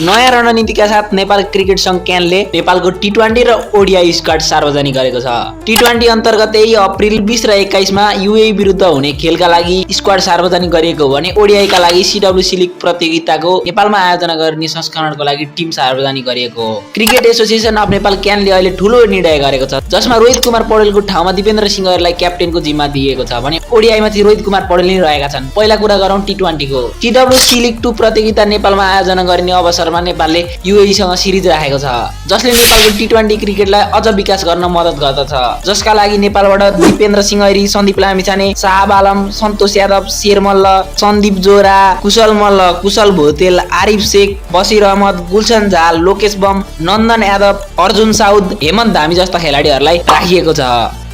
नयाँ रणनीतिका साथ नेपाल क्रिकेट संघ क्यानले नेपालको टी20 र ओडिआई स्क्वाड सार्वजनिक गरेको छ। टी20 अन्तर्गत यही अप्रिल 20 र 21 मा युएई विरुद्ध हुने खेलका लागि स्क्वाड सार्वजनिक गरिएको हो भने ओडिआई का लागि सीडब्ल्यूसी लीग प्रतियोगिताको नेपालमा आयोजना गर्ने संस्करणको लागि टिम सार्वजनिक गरिएको हो। क्रिकेट एसोसिएसन अफ नेपाल क्यानले अहिले ठूलो निर्णय गरेको छ, जसमा रोहित कुमार पौडेलको ठाउँमा दिपेन्द्र सिंहलाई क्याप्टेनको जिम्मा दिएको छ भने ओडिआई मा चाहिँ रोहित कुमार पौडेल नै रहेका छन्। पहिला कुरा गरौँ टी20 को। सीडब्ल्यूसी लीग 2 प्रतियोगिता नेपालमा आयोजना गर्ने अवसरमा नेपालले युएई सँग सिरिज राखेको छ, जसले नेपालको टी20 क्रिकेटलाई अझ विकास गर्न मद्दत गर्दछ। जसका लागि नेपालबाट दिपेन्द्र सिंह ऐरी, सन्दीप लामिछाने, साहब आलम, सन्तोष यादव, शेर मल्ल, सन्दीप जोरा, कुशल मल्ल, कुशल भोतेल, आरिफ शेख, बसिर अहमद, गुलशन झा, लोकेश बम, नन्दन यादव, अर्जुन साउद, हेमन्त धामी जस्ता खेलाडीहरूलाई राखिएको छ।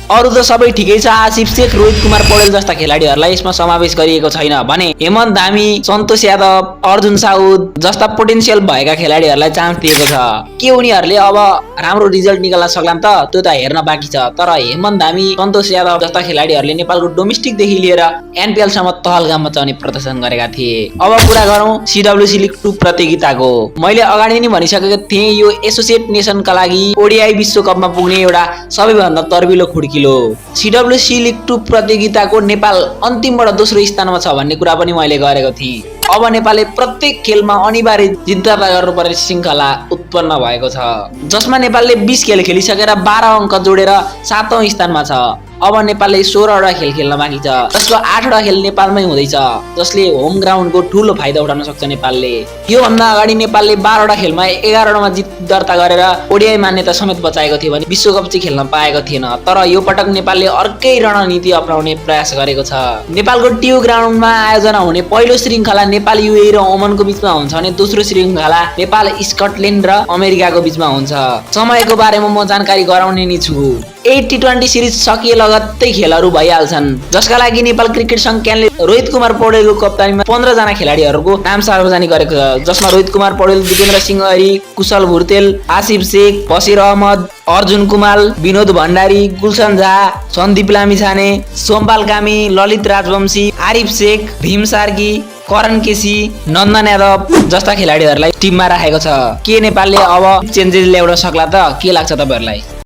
अरु त सबै ठिकै छ। आसिफ शेख, रोहित कुमार पौडेल जस्ता खेलाडीहरूलाई यसमा समावेश गरिएको छैन भने हेमन्त धामी, सन्तोष यादव, अर्जुन साउद जस्ता पोटेन्सियल भएका खेलाडीहरूलाई चान्स दिएको छ। के उनीहरूले अब राम्रो रिजल्ट निकाल्न सक्लान् त? त्यो त हेर्न बाँकी छ। तर हेमन्त धामी, सन्तोष यादव जस्ता खेलाडीहरूले नेपालको डोमेस्टिकदेखि लिएर एनपीएल सम्म तहलगाममा चढ्ने प्रदर्शन गरेका थिए। अब कुरा गरौँ सीडब्ल्यूसी लीग 2 प्रतियोगिताको। मैले अगाडि नै भनिसकेको थिएँ, यो एसोसिएट नेसनका लागि ओडिआई विश्वकपमा पुग्ने एउटा सबैभन्दा तर्बिलो खुड्की। सीडब्ल्यूसी लीग 2 प्रतियोगिताको नेपाल अन्तिमबाट दोस्रो स्थानमा छ भन्ने कुरा पनि मैले गरेको थिएँ। अब नेपालले प्रत्येक खेलमा अनिवार्य जित दर्ता गर्नुपर्ने श्रृङ्खला उत्पन्न भएको छ, जसमा नेपालले 20 खेल खेलिसकेर 12 अङ्क जोडेर 7औं स्थानमा छ। अब नेपालले 16वटा खेल खेल्न बाँकी छ, जसको 8वटा खेल नेपालमै हुँदैछ, जसले होम ग्राउन्डको ठूलो फाइदा उठाउन सक्छ नेपालले। यो भन्दा अगाडि नेपालले 12वटा खेलमा 11वटामा जित दर्ता गरेर ओडिआई मान्यता समेत बचाएको थियो भने विश्वकप चाहिँ खेल्न पाएको थिएन। तर यो पटक नेपालले अर्कै रणनीति अपनाउने प्रयास गरेको छ। नेपालको टियु ग्राउन्डमा आयोजना हुने पहिलो श्रृङ्खला नेपाल, युएई र ओमनको बीचमा हुन्छ भने दोस्रो श्रृङ्खला नेपाल, स्कटल्यान्ड र अमेरिकाको बीचमा हुन्छ। समयको बारेमा म जानकारी गराउने नै छु। टी20 सिरिज सकिए लगत्तै खेलहरू भइहाल्छन्, जसका लागि नेपाल क्रिकेट संघ क्यानले रोहित कुमार पौडेलको कप्तानीमा 15 जना खेलाडीहरूको नाम सार्वजनिक गरेको छ, जसमा रोहित कुमार पौडेल, दिपेन्द्र सिंह ऐरी, कुशल भुर्तेल, आसिफ शेख, बसिर अहमद, अर्जुन कुमाल, विनोद भण्डारी, गुलशन झा, सन्दीप लामिछाने, सोमपाल कामी, ललित राजवंशी, आरिफ शेख, भीम सार्की, करण केसी, नन्दन यादव जस्ता खेलाडीहरूलाई टिममा राखेको छ। के नेपालले अब चेन्जेस ल्याउन सक्ला त? के लाग्छ तपाईहरुलाई?